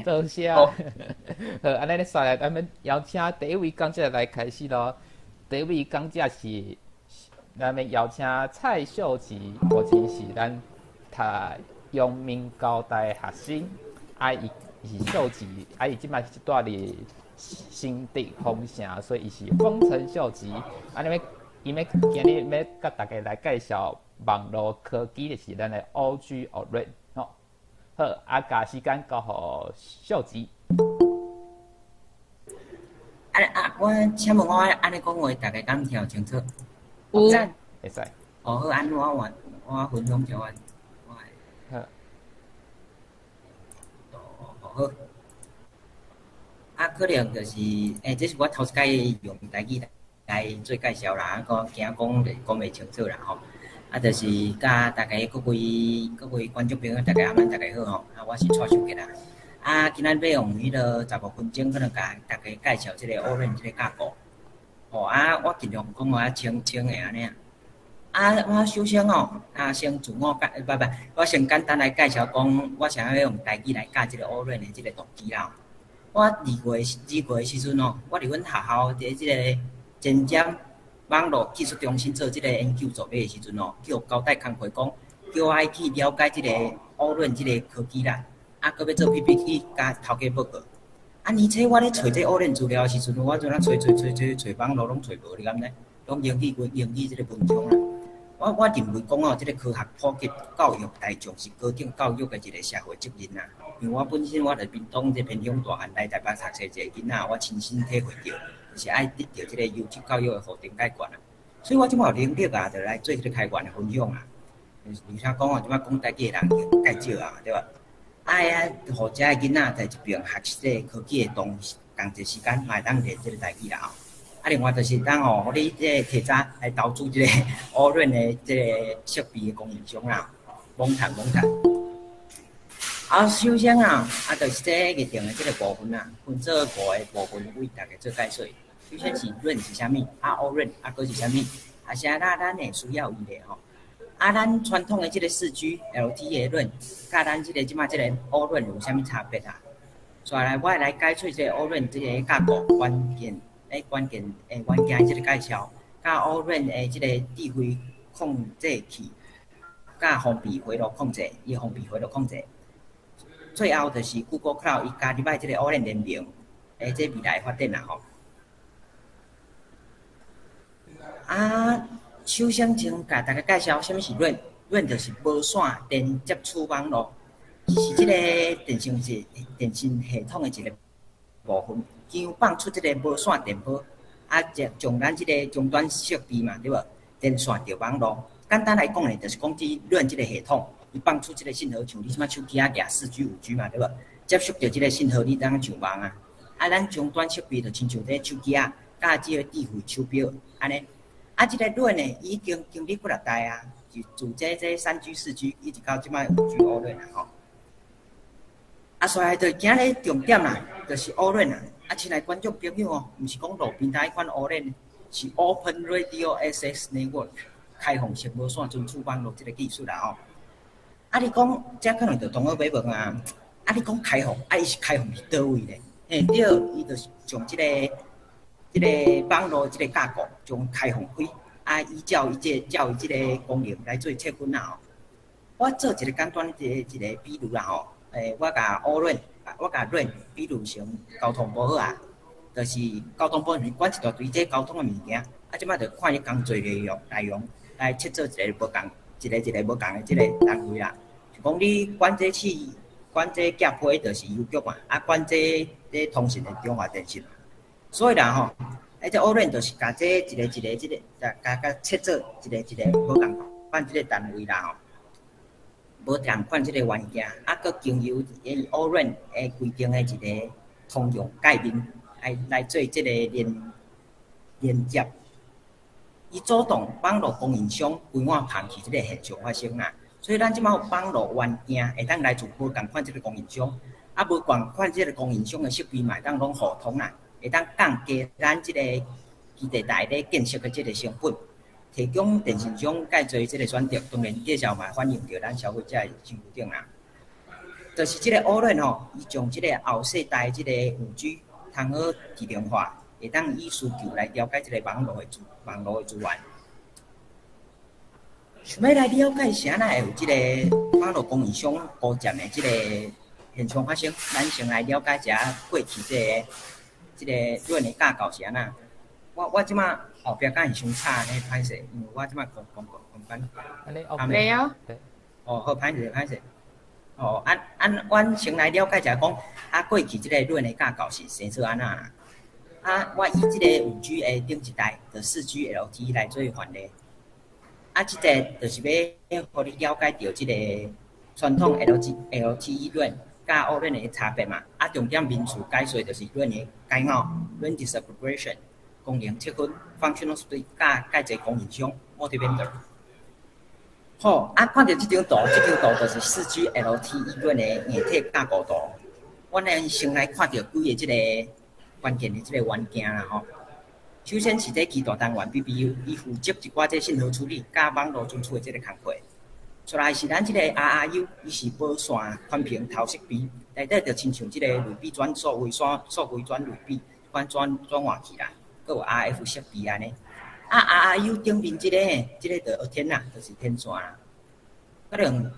多謝。好，按呢咧，煞來咱們邀請第一位講者來開始囉。第一位講者是咱們邀請蔡秀琪，目前是咱讀陽明交大的學生，啊，伊是秀琪，啊，伊這擺是蹛佇新竹豐城，所以伊是豐城秀琪。啊，你欲伊欲今日欲佮大家來介紹網路科技，就是咱的 O G O-RAN 吼。好，啊，共時間交予秀琪。啊啊！我請問我按呢講話，大家敢聽清楚？有。會使。哦好，按我我我分享一下我我好。哦好。啊，可能就是，欸，這是我頭一擺用台語來做介紹啦，啊，講驚講就講袂清楚啦吼。啊，就是佮大家各位各位觀眾朋友，大家暗暝大家好吼。啊，我是蔡秀杰啦。啊，今仔欲用彼个15分鐘，可能共大家介紹這個 O-RAN 這個架構。吼啊，我盡量講話清清的按呢。啊，我首先吼，啊，先自我介，不不，我先簡單來介紹講，我想欲用台語來教這個 O-RAN 的這個動機啦。我2月2月的時陣吼，我佇阮學校佇這個前瞻網路技術中心做這個研究助理的時陣吼，叫交代工課講，叫我愛去了解這個 O-RAN 這個科技啦。啊，閣欲做 PPT 共頭家報告。啊，而且我咧揣這 O-RAN 資料的時陣，我陣啊揣揣揣揣揣網路攏揣無，你敢知？攏英語文英語這個文章啦。我我認為講哦，這個科學普及教育大眾是高等教育的一個社會責任啦。因為我本身我佇屏東這偏鄉大漢來台北讀冊一個囡仔，我親身體會著，就是愛得著這個優質教育的予定解決啊。所以我這擺有能力啊，就來做這個開源的分享啊。而且講哦，這擺講台語的人較少啊，對無？愛啊，予遮的囡仔佇一邊學習這個科技的同仝一時間，嘛會當練這個台語啦吼。啊，另外就是當吼，予你這個提早來投資這個 O-RAN 的這個設備的供應商啦，罔趁罔趁。啊，首先啊，啊，就是這議程的這個部分啊，分做五個部分為大家做解說。首先是 RAN 是啥物，啊 O-RAN 啊，閣是啥物，啊，啥咱咱會需要伊咧吼。啊，咱傳統的這個4G LTE 的 RAN，佮咱這個這擺這個 O-RAN 有啥物差別啊？接下來我來解說這個 O-RAN 這個架構關鍵欸關鍵欸元件的這個介紹，佮 O-RAN 的這個智慧控制器，佮封閉回路控制，伊封閉回路控制。最後就是 Google Cloud 伊加入來這個 O-RAN 聯盟，欸，這未來的發展啦吼。啊，首先先共大家介紹啥物是 RAN，RAN 就是無線連接處網路，是這個電信系電信系統的一個部分，經由放出這個無線電波，啊，將將咱這個終端設備嘛，對無？連線著網路。簡單來講呢，就是講這 RAN 這個系統，伊放出這個信號，像你這擺手機仔舉4G、5G 嘛，對無？接觸著這個信號，你當上網啊。啊，咱終端設備就親像這手機仔，佮這個智慧手錶按呢。啊，這個 RAN 呢，已經經歷幾若代啊，就自這這3G、4G 一直到這擺5G O-RAN 啦吼。啊，所以就今日重點啦，就是 O-RAN 啦。啊，親愛觀眾朋友哦，毋是講路邊攤彼款 O-RAN，是 Open Radio Access Network 開放式無線存儲網路這個技術啦吼。啊，你講這可能就同學欲問啊，啊，你講開放，啊，伊是開放佇佗位咧？嘿，對，伊就是將這個這個網路這個架構將開放開，啊，依照伊這照伊這個功能來做切分啦吼。我做一個簡單一個一個比喻啦吼，欸，我共 O-RAN，我共 RAN 比喻成交通部好啊，就是交通部是管一大堆這交通的物件，啊，這擺就看伊工作內容內容來切做一個無仝一個一個無仝的這個單位啦。就講你管這市，管這寄批就是郵局嘛，啊，管這這通訊的中華電信。所以啦吼，啊，這 O-RAN 就是共這一個一個這個，共共共切做一個一個無仝款這個單位啦吼。無仝款這個元件，啊，閣經由伊 O-RAN 的規定的一個通用界面來來做這個連連接。伊阻擋網路供應商規碗捧去這個現象發生啦。所以咱這擺有網路元件會當來自無仝款這個供應商，啊，無仝款這個供應商的設備嘛會當攏互通啦，會當降低咱這個基地台咧建設的這個成本，提供電信商較濟這個選擇，當然價錢嘛反映著咱消費者的身軀頂啦。就是這个 O-RAN 吼，伊將這个後世代這个5G 通好智能化，會當以需求來了解這个網路的資源。想欲來了解啥若會有這个網路供應商孤佔的這个現象發生，咱先來了解一下過去這個 RAN 的架構是按怎。我這馬後壁敢是傷吵呢？歹勢，因為我這馬講講講講緊。沒有。哦，好，歹勢歹勢。哦，按按，阮先來了解一下講，啊，過去這個 RAN 的架構是生做按怎啦？啊，我以這个5G 的頂一代，就4G LTE 來做範例。啊，這個就是欲予你了解著這個傳統 LTE RAN 佮 O-RAN 的差別嘛。啊，重點名詞解說就是 RAN 的解耦 RAN disaggregation 功能切分 functional split 佮介濟供應商 multi-vendor。好，啊，看著這張圖，這張圖就是4G LTE RAN 的硬體架構圖。阮來先來看著幾个這个關鍵的這个元件啦吼。首先是這基大單元 BBU，伊負責一寡這信號處理佮網路存儲的這个工課。再來是咱這个 RRU，伊是無線寬頻頭設備，內底就親像這个類比轉數位線、數位轉類比，款轉轉換器啦，閣有 RF 設備按呢。啊，RRU 頂面這個就天啦，就是天線啦。可能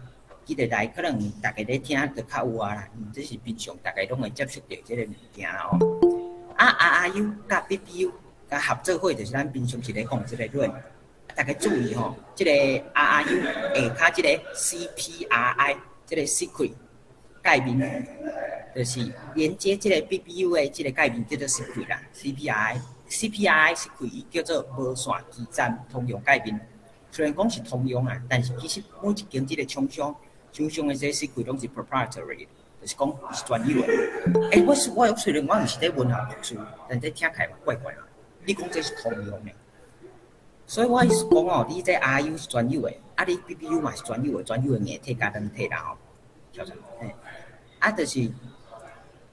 記得來，可能大家咧聽就較有啊啦，因為這是平常大家攏會接觸著這個物件啦吼。啊，RRU 佮 BBU 佮合做伙，就是咱平常時咧講這个 RAN。大家注意吼，這个 RRU 下跤這个 CPRI 這个 Secret 界面，就是連接這個 BBU 的這個界面叫做 Secret 啦，CPRI。CPRI Secret 伊叫做無線基站通用界面。雖然講是通用啊，但是其實每一間這个廠商廠商的這個 Secret 攏是 proprietary，就是講是專有的。欸，我雖然我毋是咧文學博士，但這聽起來嘛怪怪嘛。你講這是通用的，所以我意思講哦，你這 RU 是專有的，啊，你 BBU 嘛是專有的，專有的硬體佮軟體啦吼，曉得？嘿，啊，就是，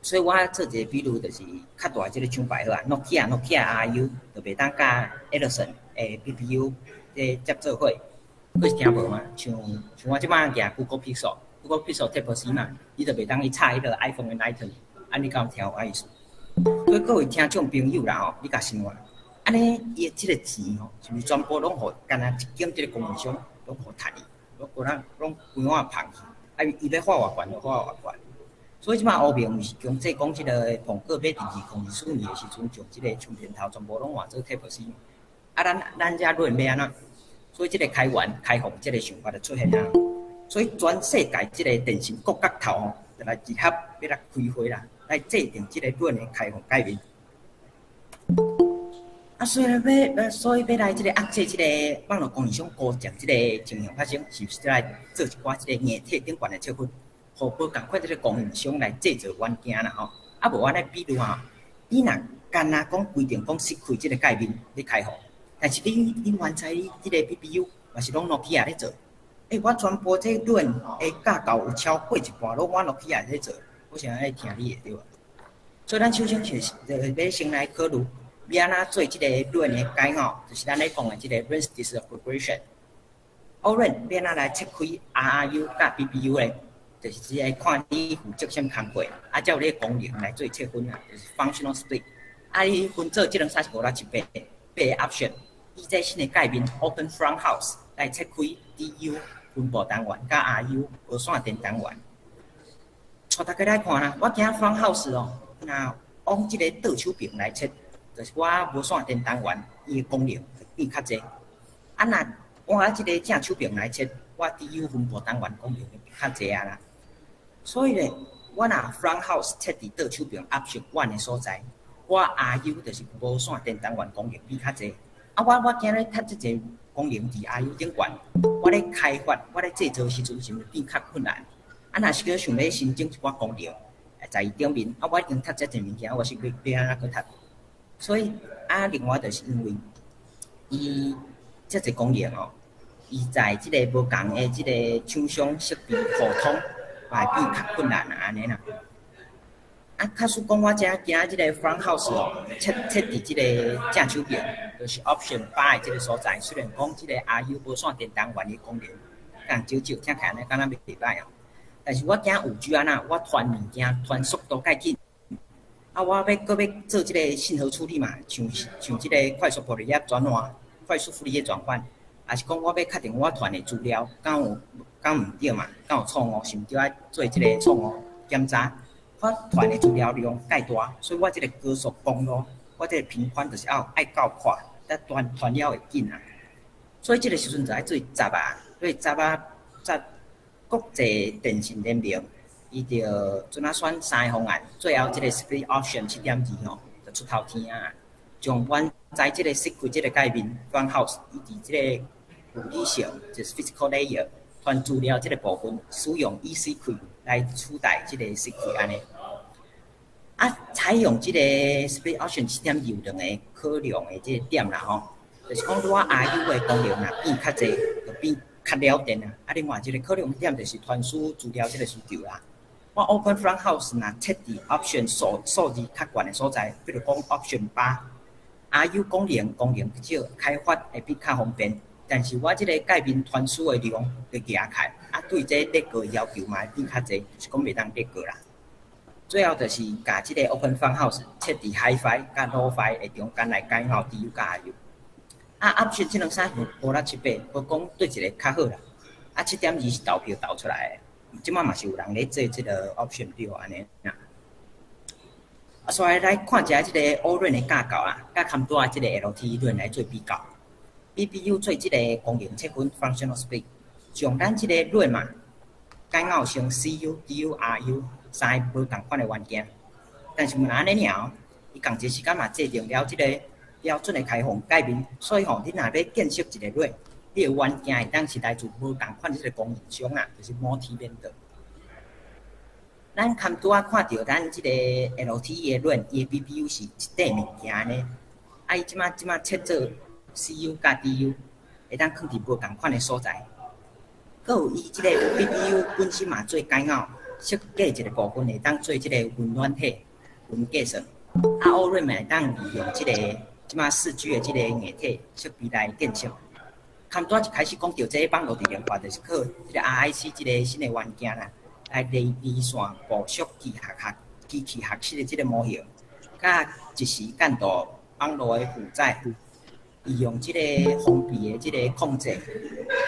所以我做一個比喻，就是較大這个廠牌好啊，Nokia Nokia RU 就袂當佮 Ericsson 的 BBU 這接做伙，閣是聽無嗎？像我這擺舉 Google Pixel，Google Pixel Type C 嘛，你就袂當去插彼个 iPhone 的 Lightning，按呢敢有聽有我意思？所以各位聽眾朋友啦吼，你共想啊，按呢伊的這个錢吼，是毋是全部攏予干焦一間這个供應商攏予趁去，攏予咱攏規碗捧去，啊伊欲花偌懸就花偌懸。所以這擺歐盟毋是強制講這个蘋果欲佇2024年的時陣，將這个充電頭全部攏換做 Type C。啊，咱遮 RAN 欲按怎？所以這个開源開放這个想法就出現啊。所以全世界這个電信各角頭吼，就來集合，欲來開會啦，來制定這个 RAN 的開放界面。啊，所以欲來這个壓制這个網路供應商孤佔這个情形發生，是毋是來做一寡這个硬體頂懸的切分，予無仝款這个供應商來製造元件啦吼？啊，無按呢比如吼，你若干焦講規定講失開這个界面咧開放，但是你原知你這个 BBU 嘛是攏諾基亞咧做，欸，我全部這 RAN 的架構有超過一半攏我諾基亞咧做，我想愛聽你的對無？所以咱首先就是欲先來考慮，欲按怎做這个 RAN 的解耦，就是咱咧講的這個 RAN disaggregation。O-RAN 欲按怎來切開 RRU 佮 BBU 咧？就是只愛看你負責啥物工課，啊，才有你功能來做切分啊，就是 functional split。啊，你分做這兩三十五六七八八个 option，以這新的界面 Open Front House 來切開 DU 分布單元佮 RU 無線電單元。帶大家來看啦，我今 Front House 哦，若往這个倒手邊來切，就是我無線電單元伊的功能會變較濟。啊，若往這个正手邊來切，我 DU 分布單元功能會變較濟啊啦。所以咧，我若 Front House 切佇倒手邊 option one 的所在，我 RU 就是無線電單元功能變較濟。啊，我今日讀這濟功能佇 RU 頂懸，我咧開發、我咧製造時陣是毋是變較困難？啊，若是閣想欲新增一寡功能，在伊頂面，啊，我已經讀遮濟物件，我是欲按怎閣讀？所以啊，另外就是因為伊遮濟功能哦，伊在這个無仝的這个廠商設備互通，嘛會變較困難啊，按呢啦。啊，假使講我遮今這个 front house 哦，切佇這个正手邊，就是 option 8的這个所在。雖然講這个 RU 無線電單元的功能，共少少，聽起來按呢敢若袂䆀哦。但是我驚5G 按怎，我傳物件傳速度較緊，啊，我欲閣欲做這个信號處理嘛，像這个快速傅里葉轉換、快速傅里葉轉換，抑是講我欲確定我傳的資料敢有敢毋對嘛，敢有錯誤，是毋著愛做這个錯誤檢查。我傳的資料量蓋大，所以我這个高速公路，我這个頻寬就是愛愛夠闊，才傳傳了會緊啊。所以這个時陣就愛做閘啊，所以閘啊閘國際電信聯盟，伊就陣仔選三个方案，最後這个 Split Option 7.2吼，就出頭天啊。將原在這个設計這个界面 Front House，伊佇這个物理上就是 Physical Layer 傳資料這个部分，使用 eSIM 來取代這个設計按呢。啊，採用這个 Split Option 7.2有兩个考量的這个點啦吼，就是講如果 RU 的功能若變較濟，就變較了電啊。啊，另外一个考量點就是傳輸資料這个需求啦。我 Open Front House 若設佇 Option 數字較懸的所在，比如講 Option 8，RU 功能少，開發會比較方便。但是我這个界面傳輸的量就加起來，啊，對這熱過要求嘛會變較濟，就是講袂當熱過啦。最後就是共這个 Open Front House 設佇 Hi-Fi佮 Lo-Fi 的中間來解耦 DU 佮 RU。啊，Option 這兩三項五六七八，無講佗一个較好啦。啊，7.2是投票投出來的，這擺嘛是有人咧做這个 Option 6按呢。啊，所以來看一下這个 O-RAN 的架構啊，佮坎拄仔這个 LTE RAN 來做比較。BBU 做這个功能切分 Functional Split，將咱這个 RAN 嘛解耦成 CU、DU、RU 三个無仝款的元件。但是毋但按呢爾，伊仝一个時間嘛制定了這个標準的開放界面，所以吼，你若欲建設一个 RAN，你的元件會當是來自無仝款的這个供應商啊，就是 multi-vendor。咱坎拄仔看著咱這个 LTE 的 RAN，伊的 BBU 是一塊物件呢，啊，伊這擺切做 CU 佮 DU，會當囥佇無仝款的所在。閣有伊這个 BBU 本身嘛做解耦，設計一个部分會當做這个雲軟體、雲計算。啊，O-RAN 嘛會當利用這个這擺4G 的這个硬體設備來建設。坎拄仔一開始講著這個網路智能化，就是靠這个 RIC 這个新的元件啦，來離線部署機器學習的這个模型，佮即時降低網路的負載，利用這个封閉的這个控制、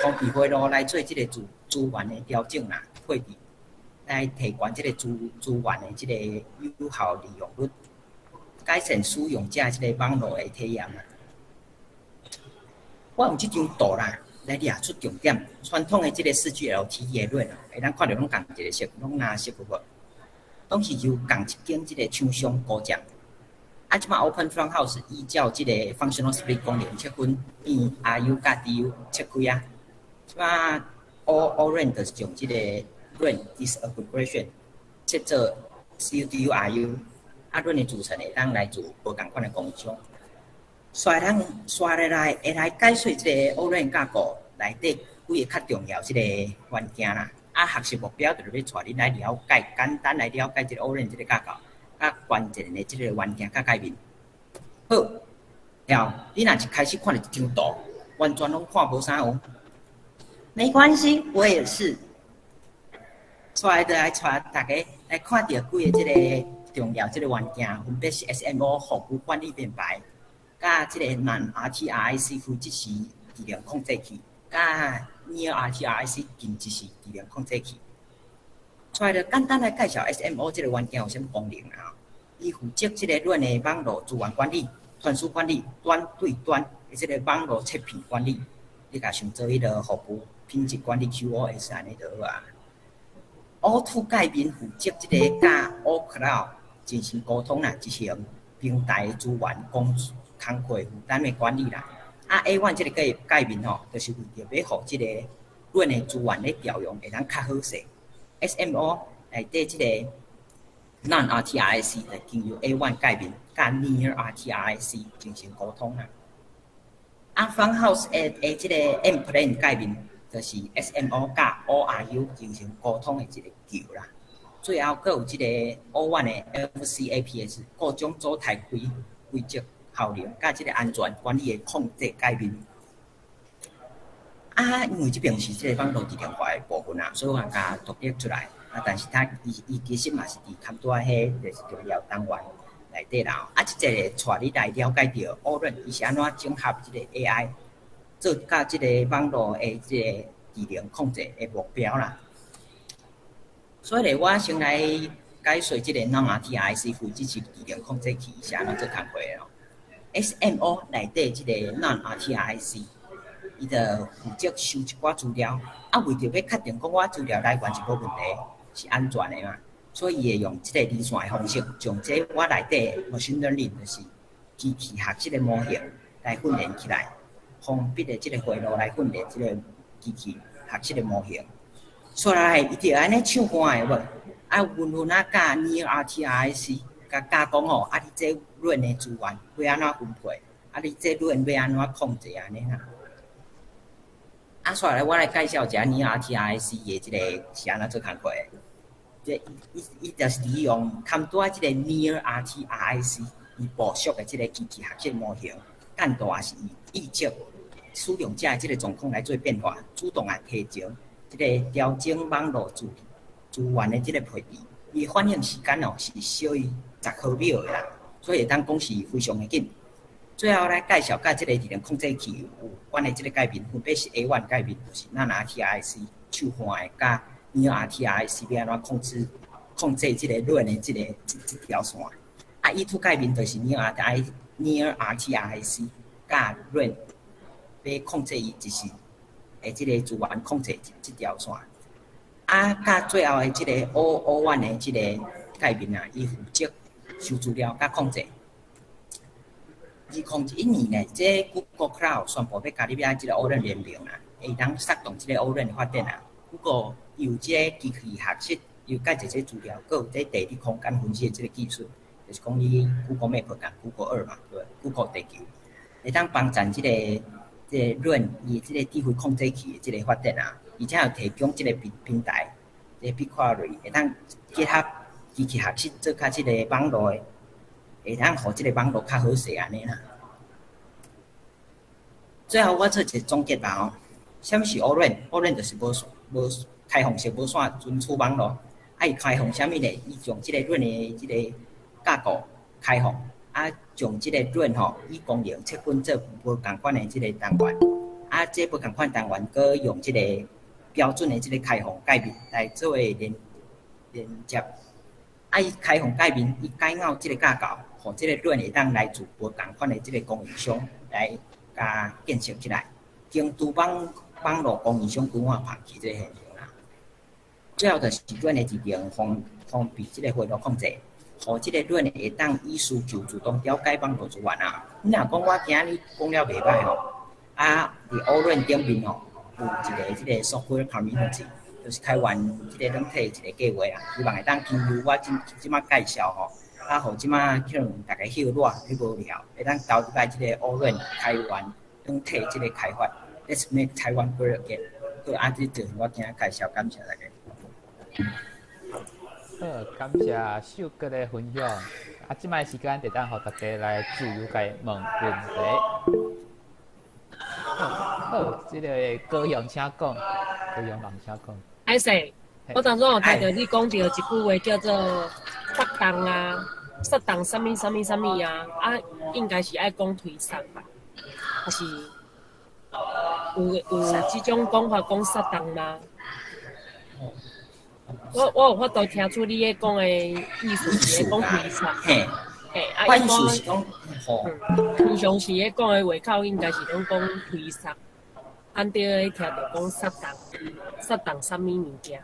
封閉回路來做這个資源的調整啦、配置，來提懸這个資源的這个有效利用率，改善使用者這个網路的體驗啦。我用這張圖啦，來掠出重點。傳統的這个4G LTE 的 RAN 啊，會當看著攏仝一个色，攏藍色有無？攏是由仝一間這个廠商顧佔。啊，這擺 Open Front House 依照這个 Functional Split 功能切分，變 RU 佮 DU 切開啊。這擺 O-RAN 就是將這个 RAN Disaggregation 切做 CU、DU、RU，啊，RAN 的組成會當來自無仝款的供應商。煞咱煞落來會來解說這个 O-RAN 架構內底幾个較重要這个元件啦。啊，學習目標就是欲帶恁來了解，簡單來了解這个 O-RAN 這个架構，佮關鍵的這个元件佮界面。好，了，你若一開始看著這張圖，完全攏看無啥有。沒關係，我也是。煞來就來帶大家來看著幾個這个重要這个元件，分別是 SMO 服務管理平台，佮這個 Non-RT-RIC 非即時智能控制器，佮 Near-RT-RIC 近即時智能控制器。煞來就簡單來介紹 SMO 這個元件有啥物功能啊？伊負責這個 RAN 的網路資源管理、傳輸管理、端對端的這個網路切片管理。你共想做彼个服務品質管理 QoS 按呢就好啊。O2 界面負責這個佮 O-Cloud 進行溝通啦，執行平台資源工課負擔的管理啦。啊，A1 這个界面吼，就是為著欲予這个 RAN 的資源咧調用會當較好勢。SMO 內底這個 Non-RT-RIC 就經由 A1 界面佮 Near-RT-RIC 進行溝通啦。啊，Front House 的這個 M-Plane 界面，就是 SMO 佮 ORU 進行溝通的一個橋啦。最後，閣有這個 O1 的 FCAPS 各種組態規則效能佮這個安全管理的控制界面。啊，因為這邊是這個網路智能化的部分啊，所以我共獨立出來。啊，但是他伊其實嘛是佇坎拄仔彼就是重要單元內底啦。啊，這個帶你來了解著 O-RAN 伊是按怎整合這個 AI 做佮這個網路的這個智能控制的目標啦。所以咧，我先來解說這個 Non-RTRSC 非指示智能控制器是按怎做工課的哦。SMO 內底這個 Non-RTRSC，伊就負責收一寡資料，啊，為著欲確定講我資料來源是無問題，是安全的嘛，所以伊會用這個離線的方式，將這我內底 machine learning 就是機器學習的模型來訓練起來，封閉的這個回路來訓練這個機器學習的模型。煞來伊就按呢唱歌的無？啊，溫溫啊，佮 NearRTRSC 共教講吼，啊，你這 RAN 的資源欲按怎分配？啊，你這 RAN 欲按怎控制按呢啦？啊，煞來我來介紹一下 NearRTRSC 的這個是按怎做工課的。這伊就是利用坎拄仔這個 NearRTRSC 伊部署的這個機器學習模型，感度也是以預測使用者的這個狀況來做變化，主動來提前這個調整網路資源的這個配置。伊反應時間哦是小於10毫秒的啦，所以會當講是非常的緊。最後來介紹佮這個智能控制器有關的這個界面，分別是 A1 界面，就是 Non-RTRSC 手看的，佮 NearRTRSC 欲按怎控制這個 RAN 的這條線。啊，E2 界面就是 NearRTRSC 佮 RAN 欲控制伊就是的這個資源控制這條線。啊，佮最後的這個 O1 的這個界面啊，伊負責收資料佮控制。2021年呢，這 Google Cloud 宣布欲加入這個 O-RAN 聯盟啊，會當策動這個 O-RAN 的發展啊。Google 有這個機器學習，又佮這些資料，閣有這地理空間分析的這個技術，就是講你 Google Map 佮 Google Earth 嘛，對，Google 地球，會當幫助這個 RAN 伊的這個智慧控制器的這個發展啊，而且有提供這個平台，這個 BigQuery 會當結合機器學習做較這個網路的，會當予這個網路較好勢按呢啦。最後我做一個總結吧吼，啥物是 O-RAN？O-RAN 就是無開放式無線存儲網路，啊，伊開放啥物咧？伊將這個 RAN 的這個架構開放，啊，將這個 RAN 吼以功能切分做無仝款的這個單元，啊，這無仝款單元閣用這個標準的這個開放界面來做為連接。啊，伊開放界面，伊解耦這個架構，予這個 RAN 會當來自無仝款的這個供應商來共建設起來，經拄網路供應商拄好放棄這個現象啦。最後就是 RAN 的智能封閉這個回路控制，予這個 RAN 會當依需求自動調解網路資源啊。你若講我今日講了袂䆀吼，啊，佇 O-RAN 頂面吼有一個這個 software community，就是開源這個軟體一個計劃啊，希望會當經由我這擺介紹吼，啊，予這擺可能逐家歇熱彼無聊，會當投入來這個 O-RAN 開源軟體這個開發。Let's make Taiwan great again。好，啊，這就是我今日介紹，感謝大家。好，感謝秀哥的分享。啊，這擺時間就當予大家來自由共問問題。好，這個高雄請講，高雄人請講。歹勢，我當初有聽著你講著一句話叫做“發動啊，發動啥物啥物啥物啊”，啊，應該是愛講推捒吧？還是有這種講法講殺動嗎？我有法度聽出你咧講的意思是咧講推捒。嘿，嘿，啊，我意思是講，吼，平常時咧講的話口應該是攏講推捒，按著咧聽著講殺動，殺動啥物物件？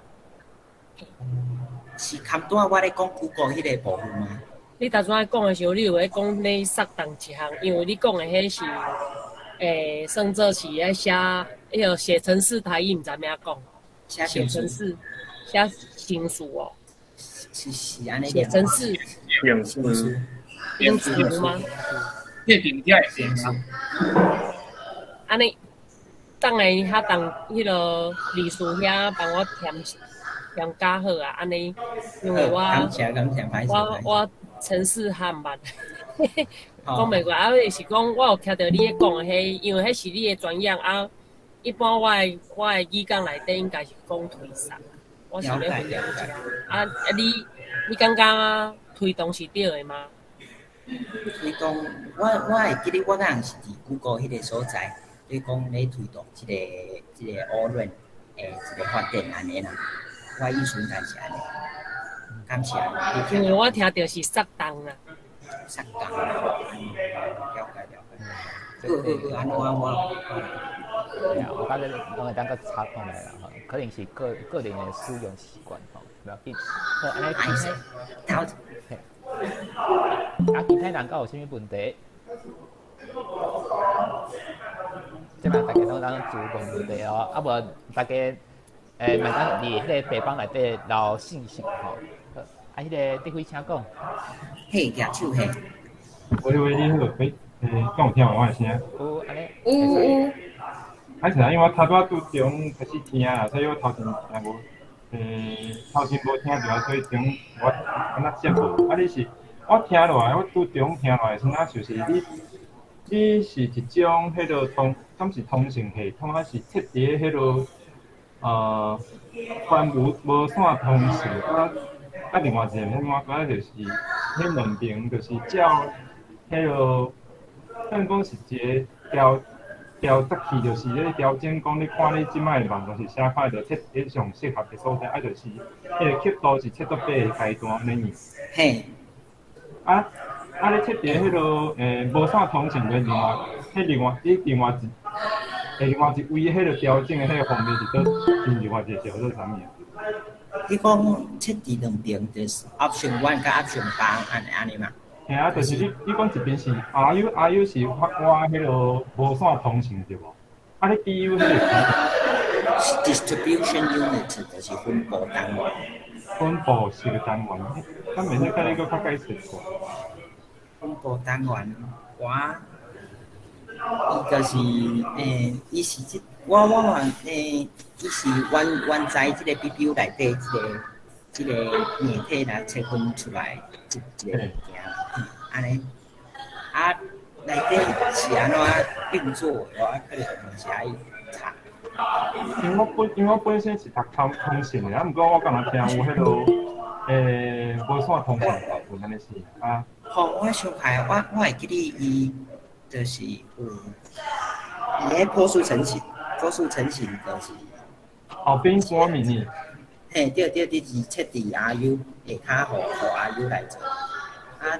是坎拄仔我咧講 Google 彼個部分嗎？你頭先講的時候，你有咧講咧殺動一項，因為你講的彼是，算做是咧寫，彼個寫程式台語毋知按怎講，寫程式，寫程式哦。是按呢。寫程式。程式。程式嗎？這定才會寫啊。按呢，等下遐當彼個理事遐幫我填填加好啊，按呢，因為我感謝感謝，歹勢。我程式較毋捌，講袂過啊，是講我有聽著你咧講的彼，因為彼是你的專業啊。一般我的語講內底應該是講推捒。我是咧分享這個。啊啊！你感覺推動是對的嗎？推動，我會記得我當時是佇 Google 彼個所在，咧講咧推動這個 O-RAN 的一個發展按呢啦。我意思應該是按呢。感謝。因為我聽著是殺動啦。殺動，了解了解。好好好，按呢我。我感覺攏會當閣查看覓啦吼，可能是個人的使用習慣吼，無要緊。好，按呢其他，啊，其他人閣有啥物問題？這擺大家攏當自由問問題哦，啊無大家嘛當佇彼個白板內底留信息吼。好，啊，彼個德輝請講。嘿，舉手嘿。喂喂，你好，敢有聽到我的聲？有，按呢。有有。啊是啊，因為我頭拄仔拄中開始聽啊，所以我頭前聽無，頭前無聽著啊，所以中我敢若接無。啊，你是我聽落來，我拄中聽落來，先啊就是你是一種彼個通，敢是通訊系統，還是設佇彼個關無線通訊啊？啊，另外一個我感覺就是彼兩邊就是照彼個，等於講是一個調節器，就是咧調整講，你看你這擺的網路是啥款，就設佇上適合的所在，啊，就是彼個刻度是設到八個階段按呢。嘿。啊啊！你設佇彼個無線通訊的另外，彼另外你另外一，另外一位彼個調整的彼個方面是佗，另外一個是叫做啥物啊？你講設佇兩邊，就是 option one 佮 option 八，按呢嘛？嘿啊，就是你講一邊是 RU，RU 是發我彼個無線通訊對無？啊，你 DU 彼個是 distribution unit，就是分布單元。分布式的單元，敢袂使佮你閣較解釋過？分布單元，我伊就是伊是這我嘛伊是原在這個 BBU 內底這個硬體來切分出來這一個物件，按呢啊內底是按怎運作的，我可能嘛是愛查。因為我本身是讀通信的，啊，毋過我敢若聽有彼個無線通訊部分按呢是啊。吼，我想起來，我會記得伊就是有伊彼波束成型，波束成型就是後邊關面呢？嘿，對對對，是設佇 RU 下跤，予 RU 來做。啊，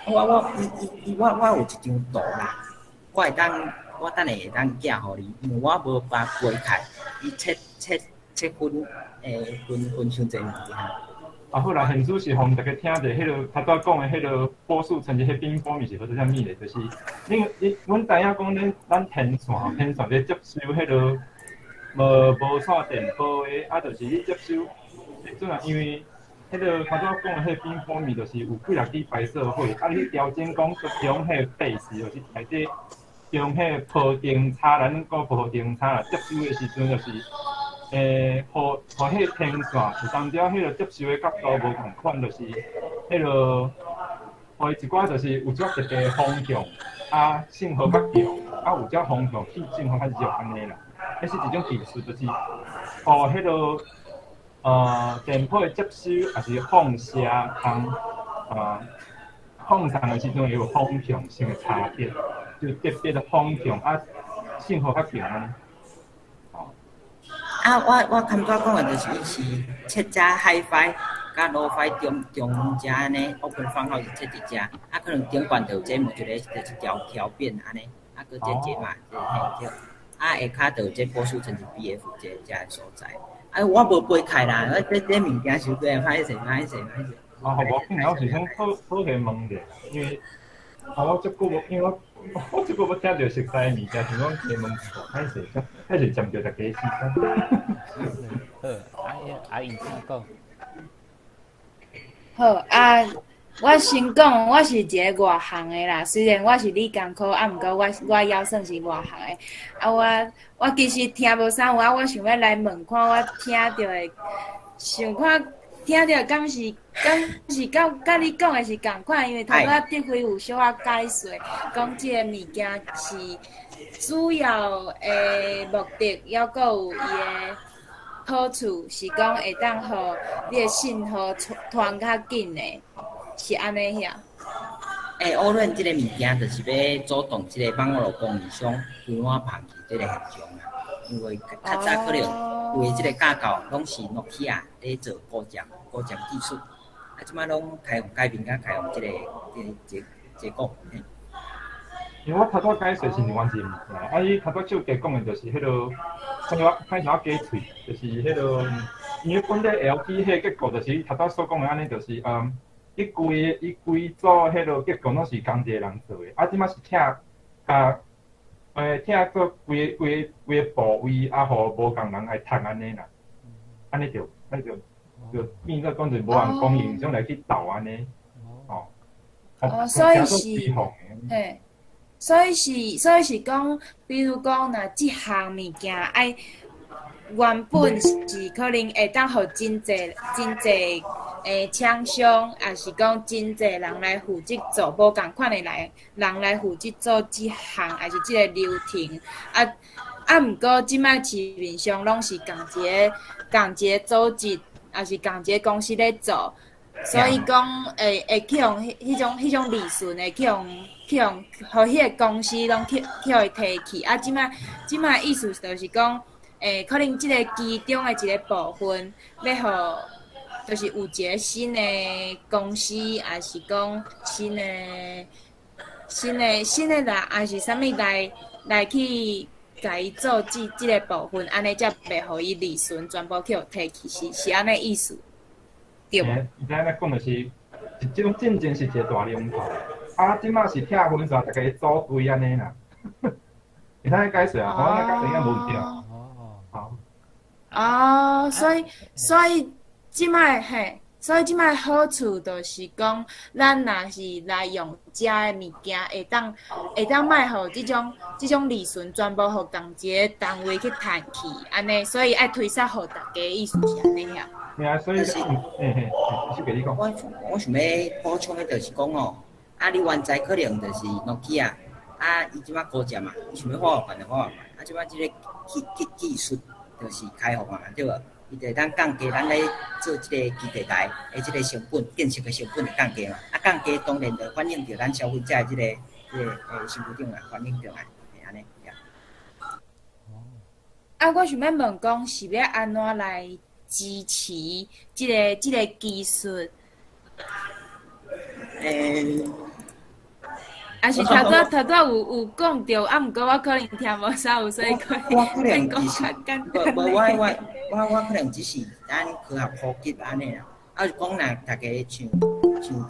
我伊伊伊我我有一張圖啦，我會當我等下會當寄予你，因為我無把背開，伊切分分傷濟物件。啊好啦，現主是予大家聽著，彼個頭拄仔講的彼個波束層是彼邊波面是號做啥物咧？就是阮知影講咱天線咧接收彼個無線電波的，啊，就是你接收，陣啊，因為彼個頭拄仔講的彼邊波面就是有幾若支白色火，啊，你去調整講中彼個 base 就是內底中彼個鋪燈叉，咱講鋪燈叉啦，接收的時陣就是。予彼個天線有當時彼個接收的角度無仝款，就是彼個，予伊一寡就是有一寡特別的方向，啊，信號較強，啊，有只方向去信號較弱按呢啦。彼是一種技術，就是予彼個電波的接收，抑是放射通放送的時陣會有方向性的差別，就特別的方向啊，信號較強按呢。啊，我剛才講的就是伊是設遮 HiFi 佮 Lo-Fi 中遮按呢，open 方號是設佇遮，啊可能頂懸就有這某一個就是調變按呢，啊閣這嘛，這嘿對，啊下跤就有這波束層是 BF 這所在，啊我無背開啦，我這物件傷濟，歹勢歹勢歹勢。啊，好無，我是想好好來問者，因為啊我足久無，因為我足久無聽著熟悉的物件，想講加問歹勢，歹勢佔著大家時間。好，阿姨請講。好啊，我先講，我是一個外行的啦。雖然我是理工科，啊，毋過我猶算是外行的。啊，我其實聽無啥有啊，我想欲來問看，我聽著的，想看聽著敢是佮你講的是仝款，因為頭拄仔德輝有小可解說，講這個物件是主要的目的，猶閣有伊的好處是講會當予你的信號傳較緊的，是按呢遐？欸，O-RAN 這个物件就是欲阻擋這个網路供應商規碗捧去這个現象啊。因為較早可能有的這个架構攏是諾基亞咧做高佔技術，啊，這擺攏開放改變甲開放這個這這個。因為我頭拄解說是另外一个物件，啊，伊頭拄手機講的就是彼落，啥物我歹想我假喙，就是彼落，因為本底 LTE 彼個結構就是頭拄所講的按呢，就是伊規組彼落結構攏是仝一個人做的，啊，這擺是拆共拆做規個部位，啊，予無仝人來趁按呢啦，按呢就按呢就變做講就無人供應商來去鬥按呢，哦，哦，所以是，嘿。所以是講，比如講，若這項物件愛原本是可能會當予真濟真濟廠商，抑是講真濟人來負責做，無仝款的來人來負責做這項，抑是這个流程。啊，毋過這擺市面上攏是仝一个仝一个組織，抑是仝一个公司咧做，所以講會去予彼種利潤會去予予彼个公司攏去予伊提去。啊，這擺意思就是講，可能這个其中的一个部分，欲予，就是有一个新的公司，抑是講新的人，抑是啥物來去共伊做這个部分，按呢才袂予伊利潤全部去予提去，是按呢意思，對無？伊知影講的是，這種進前是一個大龍頭，啊，這擺是拆分煞，逐家組隊按呢啦。會使解釋啊？我那解釋應該無對。哦。好。哦，所以這擺嘿，所以這擺好處就是講，咱若是來用遮的物件，會當莫予這種利潤全部予仝一個單位去趁去，按呢，所以愛推捒予大家，意思是按呢遐。嘿啊，所以，嘿嘿，是給你講。我想欲補充的就是講哦，啊，你原在可能就是諾基亞，啊，伊這擺高佔嘛，伊想欲發辦就發辦，啊，這擺這個技術就是開放啊，對無？伊就會當降低咱咧做這個基地台的這個成本，建設的成本會降低嘛。啊，降低當然就反映著咱消費者的這個身軀頂啦，反映著來，會按呢。啊，我想欲問講，是欲按怎來支持這個技術？抑是頭拄有講著，啊，毋過我可能聽無啥有，所以可能講較簡單。無，我可能只是咱科學普及按呢啦。啊，是講若大家像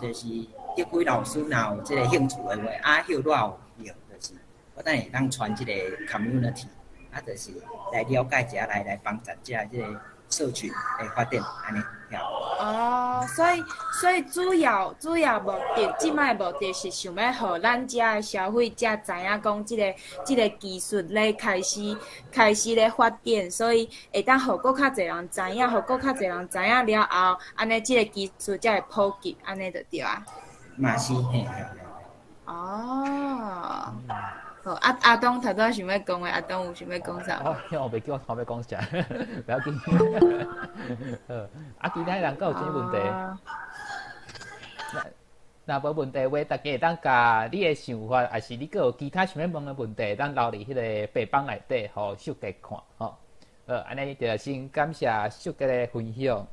就是德輝老師若有這个興趣的話，啊，彼我有用，就是我等下會當傳這个 community，啊，就是來了解一下，來幫助這個社群的發展，按呢。哦，所以主要目的，這擺目的是想欲予咱遮的消費者知影講，這個技術咧開始咧發展，所以會當予閣較濟人知影，予閣較濟人知影了後，按呢這个技術才會普及，按呢就對啊。嘛是嘿。哦。好，啊阿東頭拄仔想欲講的，阿東有想欲講啥？哦，我袂記我頭欲講啥，不要緊。好，啊，其他人閣有啥物問題？若無問題話，大家會當共你的想法，抑是你閣有其他想欲問的問題，會當留佇彼个白板內底，予秀杰看吼。好，按呢就先感謝秀杰的分享。